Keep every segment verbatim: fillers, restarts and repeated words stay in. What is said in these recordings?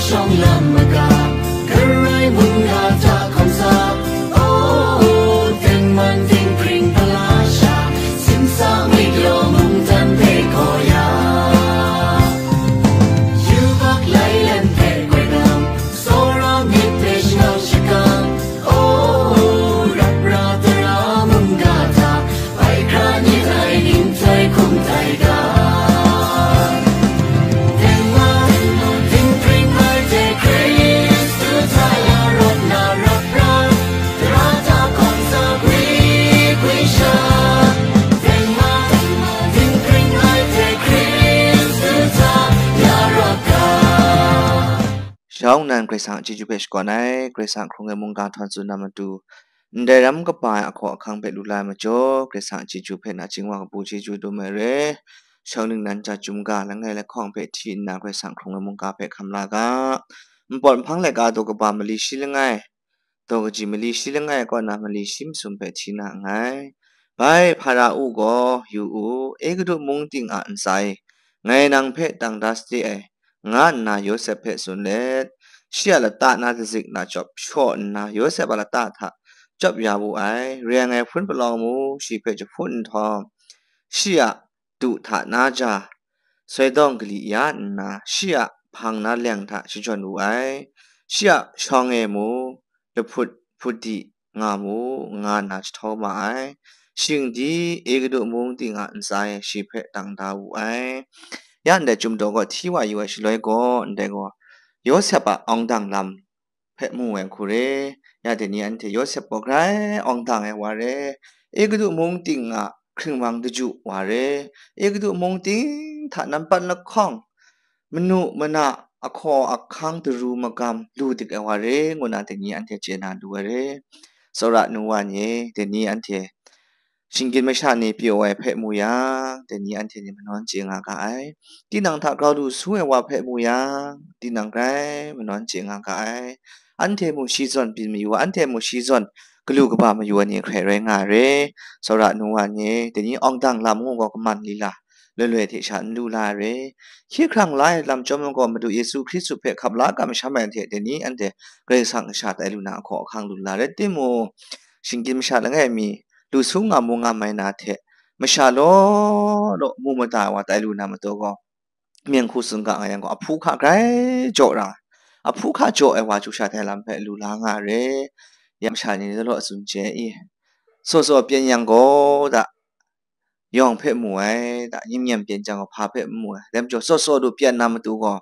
Shawng lam maga, karai mungga hta hkawm sa, oh, tengman tingpring pala sha, simsa ngwit law mungdan hpe gaw ya. Yubak lai len hpe goi nang, tsawra myit hpe shangang shakang, oh, rap ra tara mungga hta, bai hkra ni tai ning tai hkum tai ga. Tengman, tingpring ai hte Hkristu hta ya rawt na rap ra, tara hta hkawm sa gwi gwi sha. Tengman, tingpring ai hte Hkristu hta ya rawt ga. Shawng nnan Karai Kasang a chyeju hpe shakawn ai, Karai Kasang hkrung ai mungga htawn tsun na matu, ndai ram kaba ai ahkaw ahkang hpe lu la ai majaw, Karai Kasang a chyeju hpe nachying wa kabu chyeju dum ai re. Shawng ningnan ja chyum ga langai lahkawng hpe hti nna Karai Kasang hkrung ai mungga hpe hkam la ga. Npawt nhpang laika daw kaba mali shi langai, daw kaji mali shi langai kaw na mali shi masum hpe hti na nngai. Bai Hpara-u gaw, yu u, Egutu mung ting a ntsa e, ngai nang hpe tang da sade ai, nga nna Yawsep hpe tsun let, shi a lata na dazik na chyawp shaw nna, Yawsep a lata hta chyawp ya wu ai. Reng ai hpun palawng mu shi hpe jahpun nhtawm, shi a du hta na ja, soi dawng kali ya nna, shi a hpang na leng hta shajawn wu ai. Shi a shawng e mu, lahput hput di nga mu, nga nna jahtau ma ai. Shing di Egutu mung ting a ntsa e shi hpe tang da wu ai. Ya ndai chyum daw gaw hti wa yu ai shaloi gaw, ndai gaw Yawsep a awng dang lam hpe mu ai hku re. Ya dai ni anhte Yawsep gaw grai awng dang ai wa re, Egutu mung ting a hkringmang daju wa re, Egutu mung ting hta nampat lahkawng manu mana ahkaw ahkang daru magam lu dik ai wa re, ngu na dai ni anhte chye na lu ai re. Tsawra nu wa ni e, dai ni anhte shinggyim masha ni pyaw ai hpe mu yang, dai ni anhte ni manawn chye nga ga ai. Tinang hta grau lu su ai wa hpe mu yang, tinang grai manawn chye nga ga ai. Anhte mu shi zawn byin mayu wa, anhte mu shi zawn galu kaba mayu ai ni hkrai rai nga ai re. Tsawra nu wa ni e, dai ni awng dang lam ngu gaw kaman lila, loi loi hte sha n lu la ai re. Hkye hkrang la ai lam chyawm gaw Madu Yesu Hkristu hpe hkap la kamsham ai hte dai ni anhte Karai Kasang kasha tai lu na ahkaw ahkang lu la ai. Rai timung, shinggyim masha langai mi lu su nga mu nga mai na hte, masha law law mu mada ai wa tai lu na matu gaw, myen hku tsun ga nga yang gaw, ahpu hka grai jaw ra, ahpu hka jaw ai wa chyu sha tai lam hpe lu la nga ai re. Ya masha ni law law tsun chye i, tsaw tsaw pyan yang gaw, da, yawng hpe mu ai, da, yin myen pyan jang gaw, hpa hpe n mu ai. Dai majaw, tsaw tsaw du pyan na matu gaw,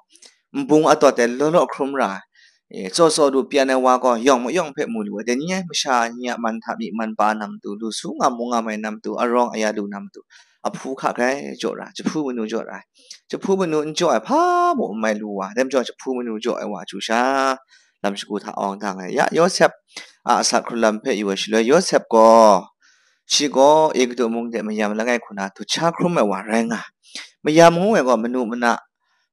nbung atawt ai law law hkrum ra ai. E, tsaw tsaw du pyan ai wa gaw, yawng mayawng hpe mu lu ai. Dai ni ai masha ni a man hta myi man pa na matu, lu su nga mu nga mai na matu, arawng aya lu na matu, ahpu hka grai jaw ra, jahpu manu jaw ra ai. Jahpu manu n jaw ai hpa mung n mai lu wa, dai majaw jahpu manu jaw ai wa chyu sha, lam shagu hta awng dang ai. Ya, Yawsep a asak hkrun lam hpe yu ai shaloi, Yawsep gaw, shi gaw Egutu mung de mayam langai hku na dut sha hkrum ai wa rai nga ai. Mayam ngu ai gaw manu mana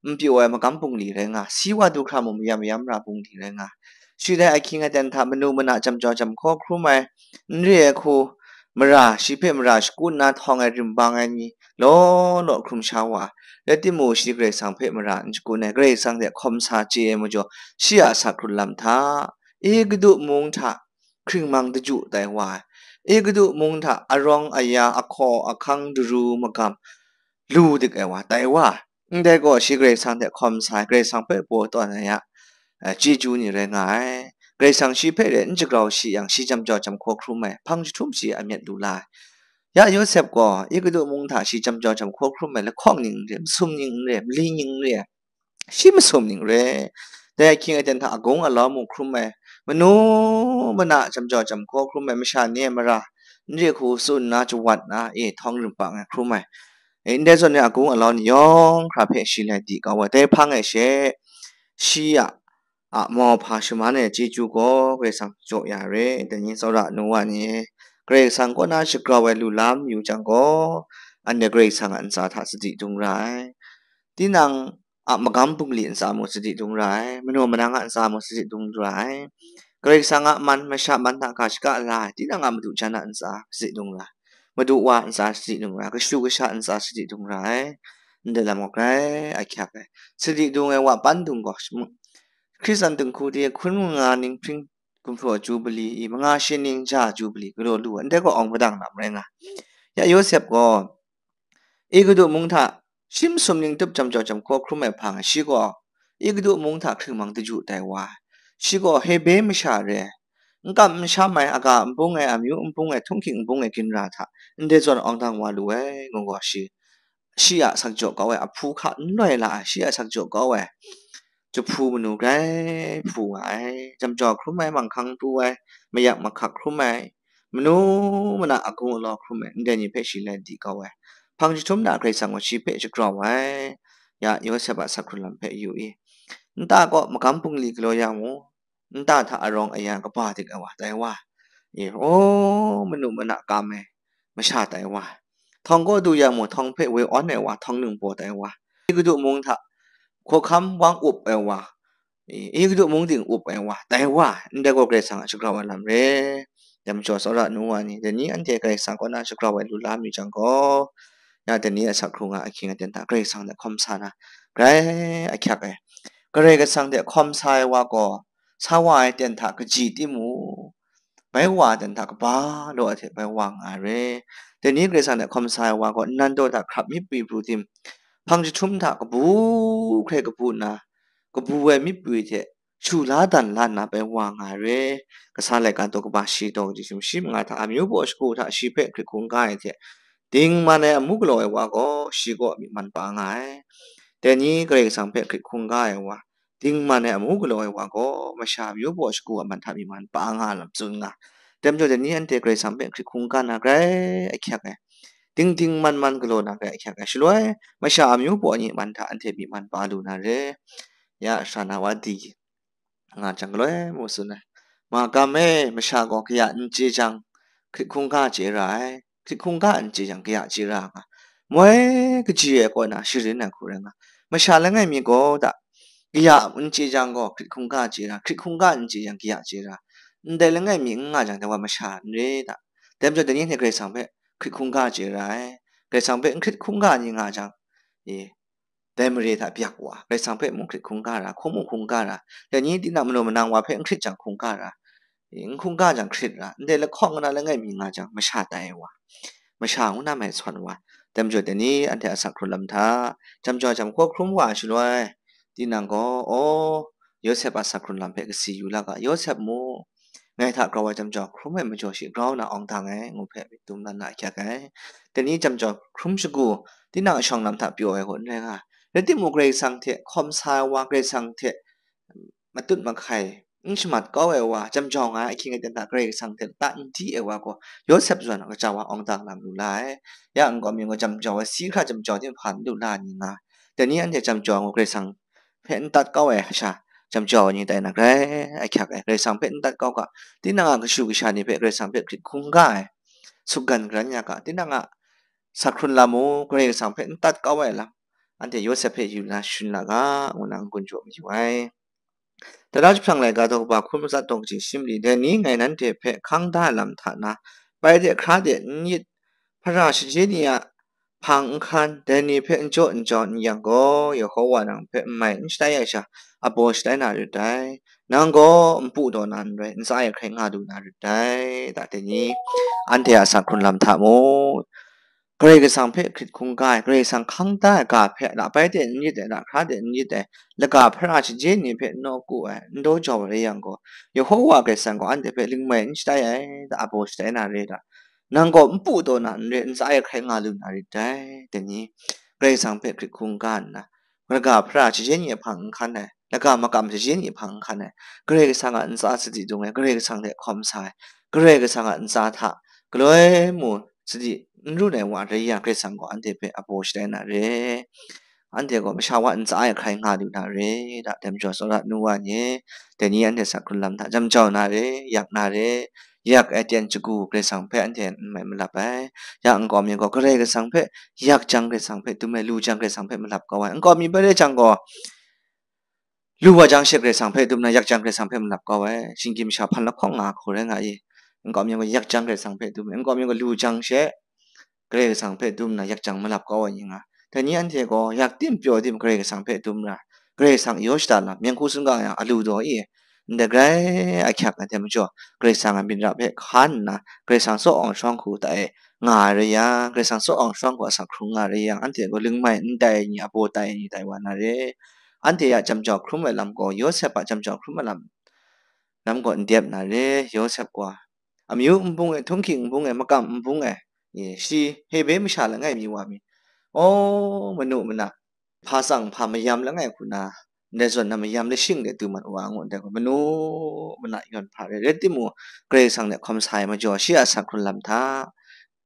n pyaw ai magam bungli rai nga ai, si wa du hkra mung mayam mayam ra bungli rai nga ai. Shi dai ahkying aten hta manu mana jam jau jam hkaw hkrum ai, n re ai hku, mara, shi hpe mara shakut nna htawng ai rim bang ai ni law law hkrum sha wa ai. Rai timung, shi Karai Kasang hpe mara n shakut ai, Karai Kasang hte hkawm sa chye ai majaw, shi a asak hkrun lam hta, Egutu mung hta hkringmang daju tai wa ai, Egutu mung hta arawng aya, ahkaw ahkang daru magam lu dik ai wa tai wa ai. Ndai gaw shi Karai Kasang hte hkawm sa ai, Karai Kasang hpe paw tawn ai a, eh, chyeju ni rai nga ai. Karai Kasang shi hpe re n jagrau shi yang, shi jam jau jam hkaw hkrum ai, hpang jahtum shi a myit lu la ai. Ya Yawsep gaw Egutu mung hta shi jam jau jam hkaw hkrum ai, lahkawng ning n re, masum ning n re, mali ning n re, shi masum ning re. Dai ahkying aten hta agung alau mung hkrum ai, manu mana jam jau jam hkaw hkrum ai, masha ni e mara n re hku tsun nna, jawat nna, e, htawng rim bang ai hkrum ai. E, ndai zawn ni agung alau ni yawng hkra hpe shi lai di kau ai. Dai hpang e she, shi a, a mau hpa shaman ai chyeju gaw Karai Kasang jaw ya ai re. Dai ni tsawra nu wa ni e, Karai Kasang kaw na shagrau ai lu lam yu jang gaw, anhte Karai Kasang a ntsa hta sadi dung ra ai. Tinang a magam bungli ntsa mung sadi dung ra ai, manu manang a ntsa mung sadi dung ra ai. Karai Kasang a man, masha man hta ga shaga la ai, tinang a madu jan a ntsa sadi dung ra ai, madu wa ntsa sadi dung ra ai, kashu kasha ntsa sadi dung ra ai. Ndai lam gaw grai ahkyak ai. Sadi dung ai wa pandung gaw, Hkristan dinghku de hkun manga ning hpring gumhpraw Jubili i, manga shi ning ja Jubili galaw lu ai, ndai gaw awng padang lam rai nga. Ya Yawsep gaw Egutu mung hta shim sum ning tup jam jau jam hkaw hkrum ai hpang, shi gaw Egutu mung hta hkring mang daju tai wa ai. Shi gaw Hebre masha re ai, n kam n sham ai, aga n bung ai, amyu n bung ai, htunghking n bung ai ginra hta ndai zawn awng dang wa lu ai, ngu gaw shi, shi a sakjaw kau ai, ahpu hka n loi la ai, shi a sakjaw kau ai jahpu manu grai hpu nga ai, jam jau hkrum ai, manghkang pru ai, mayak mahkak hkrum ai, manu mana agung alaw hkrum ai, ndai ni hpe shi lai di kau ai. Hpang jahtum na Karai Kasang gaw shi hpe shagrau ai. Ya Yawsep a sak hkrun lam hpe yu i, nta kaw magam bungli galaw ya mu, nta hta arawng aya kaba dik ai wa, tai wa, e, o, manu mana kam ai masha tai wa, htawng kaw du ya mu, htawng hpe woi awn ai wa, htawng ningbaw tai wa, Egutu mung hta hkawhkam wang up ai wa, e, Egutu mung ting up ai wa, tai wa, ndai gaw Karai Kasang a shagrau ai lam re. Dai majaw, tsawra nu wa ni, dai ni anhte Karai Kasang kaw na shagrau ai lu la mi jang gaw, ya dai ni a sak hkrung a ahkying aten hta Karai Kasang hte hkawm sa na, grai ahkyak ai. Karai Kasang hte hkawm sa ai wa gaw, sa wa ai ten hta kaji timung, bai wa ai ten hta kaba law ai hte bai wa nga ai re. Dai ni Karai Kasang hte hkawm sa ai wa gaw, nnan daw hta hkrap myit pwi pru tim, hpang jahtum hta kabu hkrai kabu nna, kabu ai myit pwi hte shu la dan la nna bai wa nga ai re. Kasa laika daw kaba shi daw kaji sumshi manga hta amyu baw shagu hta shi hpe hkrit hkungga ai hte, dingman ai amu galaw ai wa gaw, shi kaw myi man pa nga ai. Dai ni Karai Kasang hpe hkrit hkungga ai wa, dingman ai amu galaw ai wa gaw, masha amyu baw shagu a man hta myi man pa nga lam tsun nga. Dai majaw, dai ni anhte Karai Kasang hpe hkrit hkungga na grai ahkyak ai, dingding man man galaw na grai ahkyak ai. Shaloi, masha amyu baw ni man hta anhte myi man pa lu na re. Ya, sara na wa di nga jang, galoi mu tsun ai. Magam e, masha gaw kaya n chye jang, hkrit hkungga chye ra ai, hkrit hkungga n chye jang, kaya chye ra nga. Moi kaji ai kaw na sharin ai hku rai nga. Masha langai mi gaw da, kaya n chye jang gaw, hkrit hkungga chye ra, hkrit hkungga n chye jang, kaya chye ra. Ndai langai mi n nga jang, dai wa masha n re da. Dai majaw, dai ni hte Karai Kasang hpe hkrit hkungga chye ra ai. Karai Kasang hpe n hkrit hkungga ni nga jang, e, dai mare hta byak wa, Karai Kasang hpe mung hkrit hkungga ra, hkungmung hkungga ra, dai ni tinang manu manang wa hpe n hkrit jang hkungga ra, n hkungga jang hkrit ra, ndai lahkawng na langai mi nga jang, masha tai ai wa, masha ngu na mai sawn wa. Dai majaw, dai ni anhte a sak hkrun lam hta jam jau jam hkaw hkrum wa ai shaloi, tinang gaw, aw, Yawsep a sak hkrun lam hpe kasi yu la ga, Yawsep mu, ngai hta grau ai jam jau hkrum ai majaw shi grau na awng dang ai, ngu hpe myit dum lan na ahkyak ai. Dai ni jam jau hkrum shagu, tinang a shawng lam hta pyaw ai gaw n rai nga. Rai timung, Karai Kasang hte hkawm sa ai wa, Karai Kasang hte matut mahkai n shamat kau ai wa, jam jau nga ai ahkying aten hta Karai Kasang hte lata n di ai wa gaw, Yawsep zawn a kaja wa awng dang lam lu la ai. Ya nkau mi gaw jam jau ai, si hkra jam jau ting hpa n lu la ni nga. Dai ni anhte jam jau ai gaw, Karai Kasang hpe n tat kau ai sha, jam jau ai ni tai na grai ahkyak ai, Karai Kasang hpe n tat kau ga, tinang a kashu kasha ni hpe Karai Kasang hpe hkrit hkungga ai, sukgan garan ya ga, tinang a sak hkrun lam mung Karai Kasang hpe n tat kau ai lam, anhte Yawsep hpe yu na shun la ga, ngu na n-gun jaw mayu ai. Tara jahprang laika daw kaba hkun matsat daw kaji shi mali, dai ni ngai nanhte hpe hkang da ai lam hta na, pai de, hkra de, n yit, hpara shaje ni a hpang n hkan, dai ni hpe n jaw n jau n yang gaw, Yehova nang hpe n mai n shatai ai sha, abaw shatai na rit dai. Nang gaw npu taw na n rai, ntsa e hkrai nga lu na rit dai. Da, dai ni anhte a sak hkrun lam hta mung, Karai Kasang hpe hkrit hkungga ai, Karai Kasang hkang da ai ga hpe, la pai de n yit ai, la hkra de n yit ai, laga hpara shaje ni hpe nawku ai, n daw jau ai rai yang gaw, Yehova Karai Kasang gaw anhte hpe ling mai n shatai ai, da, abaw shatai na re da. Nang gaw npu taw na n re, ntsa e hkrai nga lu na rit dai. Dai ni, Karai Kasang hpe hkrit hkungga nna, laga hpara shaje ni hpang n hkan ai, laga makam shaje ni hpang n hkan ai, Karai Kasang a ntsa sadi dung ai, Karai Kasang hte hkawm sa ai, Karai Kasang a ntsa hta galoi mu sadi n run ai wa rai yang, Karai Kasang gaw anhte hpe abaw shatai na re. Anhte gaw masha wa ntsa e hkrai nga lu na re, da, dai majaw tsawra nu wa ni, dai ni anhte sak hkrun lam hta jam jau na re, yak na re, yak ai ten shagu Karai Kasang hpe anhte n mai malap ai. Ya nkau mi gaw Karai Kasang hpe yak jang, Karai Kasang hpe dum ai, lu jang, Karai Kasang hpe malap kau ai. Nkau mi bai rai jang gaw, lu wa jang she Karai Kasang hpe dum na, yak jang, Karai Kasang hpe malap kau ai. Shinggyim masha hpan lahkawng nga hku rai nga i. Nkau mi gaw yak jang, Karai Kasang hpe dum ai. Nkau mi gaw lu jang she Karai Kasang hpe dum na, yak jang malap kau ai ni nga. Dai ni anhte gaw yak tim pyaw tim Karai Kasang hpe dum ra, Karai Kasang yaw shada lam, myen hku sumgang yang alu daw i, ndai grai ahkyak ai hte majaw, Karai Kasang a myit ra hpe hkan nna, Karai Kasang tsaw awng shawng hku tai nga ai rai yang, Karai Kasang tsaw awng shawng hku asak hkrung nga ai rai yang, anhte gaw lingmai n tai ai ni, abaw tai ai ni tai wa na re. Anhte a jamjau hkrum ai lam gaw, Yawsep a jamjau hkrum ai lam, lam gaw n dep na re. Yawsep gaw amyu nbung e, htunghking nbung e, makam nbung e, e, shi Hebre masha langai mi wa mi, aw, manu mana, hpa tsang hpa mayam langai hku na, ndai zawn na mayam lashing de du mat wa, ngu ndai gaw, manu mana yawn hpa re. Rai timung, Karai Kasang de hkawm sa ai majaw, shi a asak hkrun lam hta,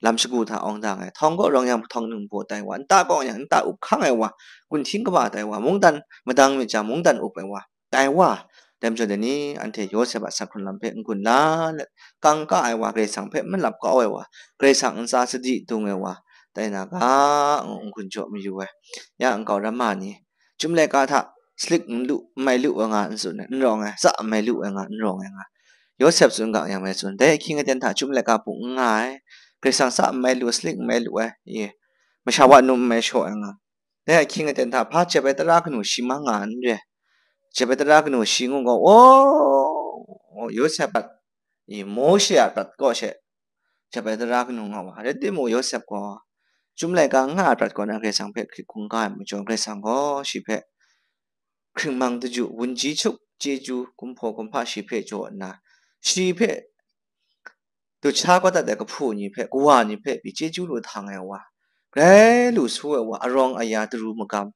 lam shagu hta awng da ai, htawng gaw rawng yang, htawng ningbaw tai wa, nta kawng yang, nta up hkang ai wa, kunhting kaba tai wa, mungdan madang myit jang, mungdan up ai wa, tai wa. Dai majaw, dai ni anhte Yawsep a asak hkrun lam hpe n-gun la let, kangka ai wa, Karai Kasang hpe malap kau ai wa, Karai Kasang ntsa sadi dung ai wa, tai na ga, ngu n-gun jaw mayu ai. Ya nkau ram ma ni, Chyum laika hta salik n lu, n mai lu ai nga n tsun ai, n rawng ai, tsa n mai lu ai nga n rawng ai nga. Yawsep tsun ga yang mai tsun, dai ahkying aten hta chyum laika hpung n nga ai, Karai Kasang tsa n mai lu, salik n mai lu ai, e, masha wa num n mai shaw ai nga. Dai ahkying aten hta hpa jep ai tara kanu shi mang nga n re. Jep ai tara kanu shi ngu gaw, o, Yawsep prat, i, Mawshe a prat kaw she jep ai tara kanu nga wa. Rai timung, Yawsep gaw chyum laika n nga ai prat kaw na Karai Kasang hpe hkrit hkungga ai majaw, Karai Kasang gaw shi hpe hkringmang daju, wunji chup, chyeju, kumhpaw kumhpa shi hpe jaw nna, shi hpe dut sha kau dat ai kahpu ni hpe, kawa ni hpe pyi chyeju lu htang ai wa, grai lu su ai wa, arawng aya, daru magam,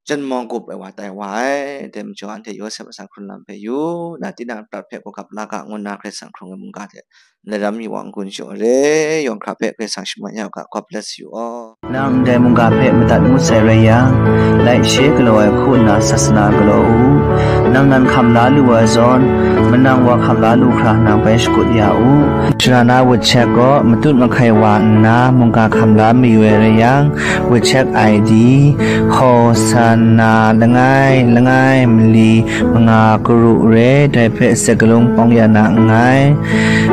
janmawng gup ai wa tai wa ai. Dai majaw, anhte Yawsep a asak hkrun lam hpe yu na, tinang prat hpe gawgap la ga, ngu nna Karai Kasang hkrung ai mungga hte ndai ram mi wa n-gun shung ai re. Yawng hkra hpe Karai Kasang shaman ya u ga. God bless you all. Nang ndai mungga hpe madat ngut sai rai yang, like, share galaw ai hku nna sasana galaw u. Nang nan hkam la lu ai zawn, manang wa hkam la lu hkra nang bai shakut ya u. Sharana WeChat gaw matut mahkai wa nna mungga hkam la mayu ai rai yang, WeChat I D, Hosanna langai langai mali manga karu re, dai hpe sek galung pawng ya na nngai.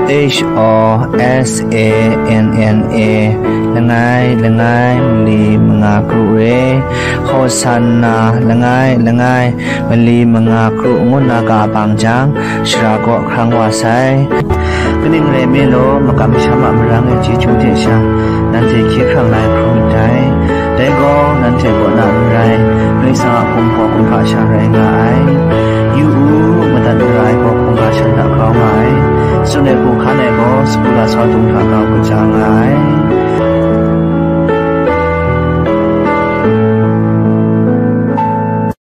H O S A N N A, langai langai mali manga karu re, Hosanna langai langai mali manga karu ngu nna ga bang jang, shara kaw hkrang wa sai. Kaning rai nme law, makam masham a marang e chyeju hte sha, nanhte hkye hkrang la ai hkrum myit dai. Dai gaw, nanhte kaw na n rai, Karai Kasang a hpung hpaw kumhpa sha rai nga ai. Yu u, madat mara ai gaw hkungga shan hta grau nga ai. Tsun ai hku hkan ai gaw, sagu lasau dung hta grau kaja nga ai.